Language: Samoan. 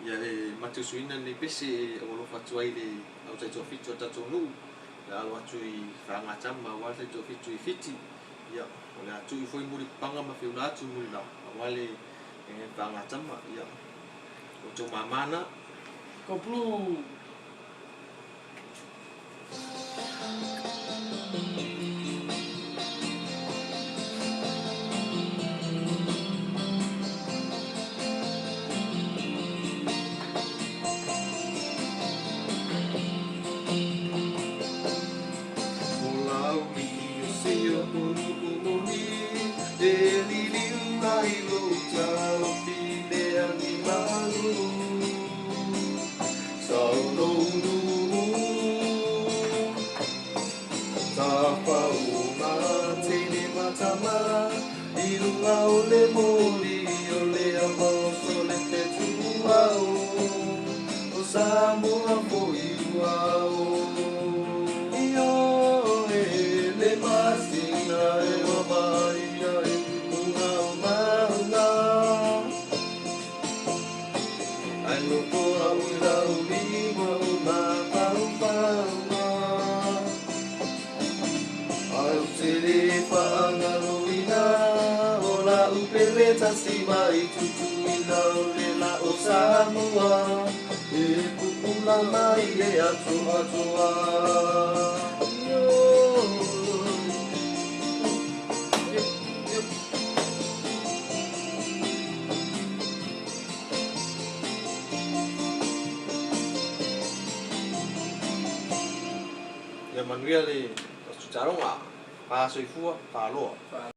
Ia e ma te usuina lenei pese e aualofa atu ai i le au taitoafitu a le tatou nuu, o le a alo atu i Fagatama aua le taitoafitu i Fiti. Ia, o le a tui foi mulipapaga ma feula atu i Mulila aua le Fagatama. Ia, o outou mama na. Go blue! Ia manuia le Aso Taaloga. Fa soifua, fa loa.